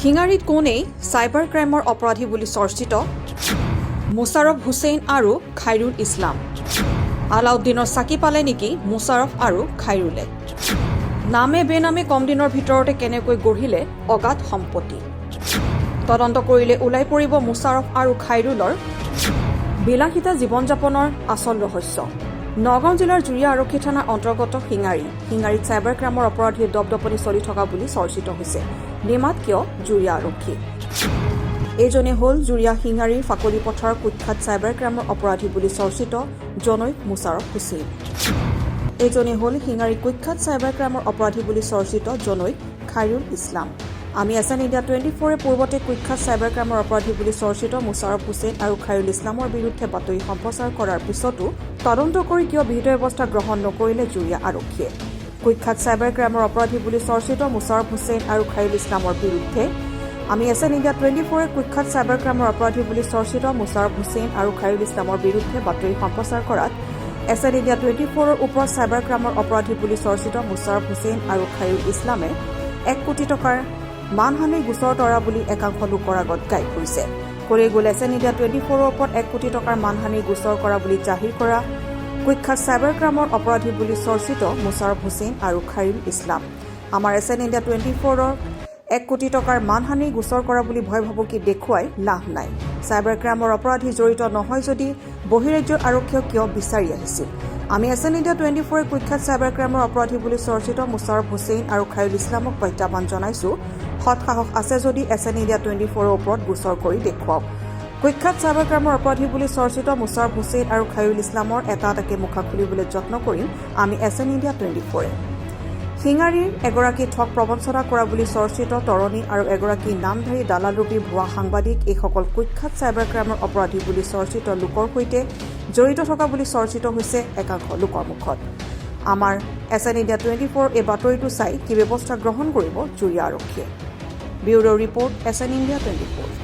শিঙাৰীত কোনেই cyber ক্ৰাইমৰ অপৰাধী বুলি চৰ্চিত মুছাৰফ হুছেইন আৰু খাইৰুল ইছলাম। আলাউদ্দিনৰ চাকি পালে নেকি মুছাৰফ আৰু খাইৰুলে? নামে বেনামে কম দিনৰ ভিতৰতে কেনেকৈ গঢ়িলে অগাধ সম্পত্তি? তদন্ত কৰিলে ওলাই পৰিব মুছাৰফ আৰু খাইৰুলৰ বিলাসিতা জীৱন যাপনৰ আচল ৰহস্য। নগাঁও জিলাৰ জুৰীয়া আৰক্ষী থানাৰ অন্তৰ্গত শিঙাৰী। শিঙাৰীত চাইবাৰ ক্ৰাইমৰ অপৰাধীৰ দপদপনি চলি থকা বুলি চৰ্চিত হৈছে। নিমাত কিয় জুৰীয়া আৰক্ষী? এইজনে হ'ল জুৰীয়া শিঙাৰীৰ ফাকলি পথাৰৰ কুখ্যাত চাইবাৰ ক্ৰাইমৰ অপৰাধী বুলি চৰ্চিত জনৈক মুছাৰফ হুছেইন। এইজনে হ'ল শিঙাৰী কুখ্যাত চাইবাৰ ক্ৰাইমৰ অপৰাধী বুলি চৰ্চিত জনৈক খাইৰুল ইছলাম। আমি এছ এন ইণ্ডিয়া 24ৰে পূৰ্বতে কুখ্যাত চাইবাৰ ক্ৰাইমৰ অপৰাধী বুলি চৰ্চিত মুছাৰফ হুছেইন আৰু খাইৰুল ইছলামৰ বিৰুদ্ধে বাতৰি সম্প্ৰচাৰ কৰাৰ পিছতো তদন্ত কৰি কিয় বিহিত ব্যৱস্থা গ্ৰহণ নকৰিলে জুৰীয়া আৰক্ষীয়ে? কুখ্যাত চাইবাৰ ক্ৰাইমৰ অপৰাধী বুলি চৰ্চিত মুছাৰফ হুছেইন আৰু খাইৰুল ইছলামৰ বিৰুদ্ধে আমি এছ এন ইণ্ডিয়া 24ৰে কুখ্যাত চাইবাৰ ক্ৰাইমৰ অপৰাধী বুলি চৰ্চিত মুছাৰফ হুছেইন আৰু খাইৰুল ইছলামৰ বিৰুদ্ধে বাতৰি সম্প্ৰচাৰ কৰাত এছ এন ইণ্ডিয়া 24ৰ ওপৰত চাইবাৰ ক্ৰাইমৰ অপৰাধী বুলি চৰ্চিত মুছাৰফ হুছেইন আৰু খাইৰুল ইছলামে 1 কোটি টকাৰ মানহানিৰ গোচৰ তৰা বুলি একাংশ লোকৰ আগত গাই ফুৰিছে। কৰি গ'ল এছ এন ইণ্ডিয়া 24ৰ ওপৰত 1 কোটি টকাৰ মানহানিৰ গোচৰ কৰা বুলি জাহিৰ কৰা কুখ্যাত চাইবাৰ ক্ৰাইমৰ অপৰাধী বুলি চৰ্চিত মুছাৰফ হুছেইন আৰু খাইৰুল ইছলাম। আমাৰ এছ এন ইণ্ডিয়া 24ৰ 1 কোটি টকাৰ মানহানিৰ গোচৰ কৰা বুলি ভয় ভাবুকি দেখুৱাই লাভ নাই। চাইবাৰ ক্ৰাইমৰ অপৰাধী জড়িত নহয় যদি বহিৰাজ্যৰ আৰক্ষীয়ে কিয় বিচাৰি আহিছিল? আমি এছ এন ইণ্ডিয়া 24ৰে কুখ্যাত চাইবাৰ ক্ৰাইমৰ অপৰাধী বুলি চৰ্চিত মুছাৰফ হুছেইন আৰু খাইৰুল ইছলামক প্ৰত্যাহ্বান জনাইছো, সৎ সাহস আছে যদি এছ এন ইণ্ডিয়া 24ৰ ওপৰত গোচৰ কৰি দেখুৱাওক। কুখ্যাত চাইবাৰ ক্ৰাইমৰ অপৰাধী বুলি চৰ্চিত মুছাৰফ হুছেইন আৰু খাইৰুল ইছলামৰ এটা এটাকে মুখা খুলিবলৈ যত্ন কৰিম আমি এছ এন ইণ্ডিয়া 24ৰে। শিঙাৰীৰ এগৰাকী ঠগ প্ৰবঞ্চনা কৰা বুলি চৰ্চিত তৰণী আৰু এগৰাকী নামধাৰী দালালৰূপী ভুৱা সাংবাদিক, এইসকল কুখ্যাত চাইবাৰ ক্ৰাইমৰ অপৰাধী বুলি চৰ্চিত লোকৰ সৈতে জড়িত থকা বুলি চৰ্চিত হৈছে একাংশ লোকৰ মুখত। আমাৰ এছ এন ইণ্ডিয়া 24 এই বাতৰিটো চাই কি ব্যৱস্থা গ্ৰহণ কৰিব জুৰীয়া আৰক্ষীয়ে? Bureau report, S N India 24।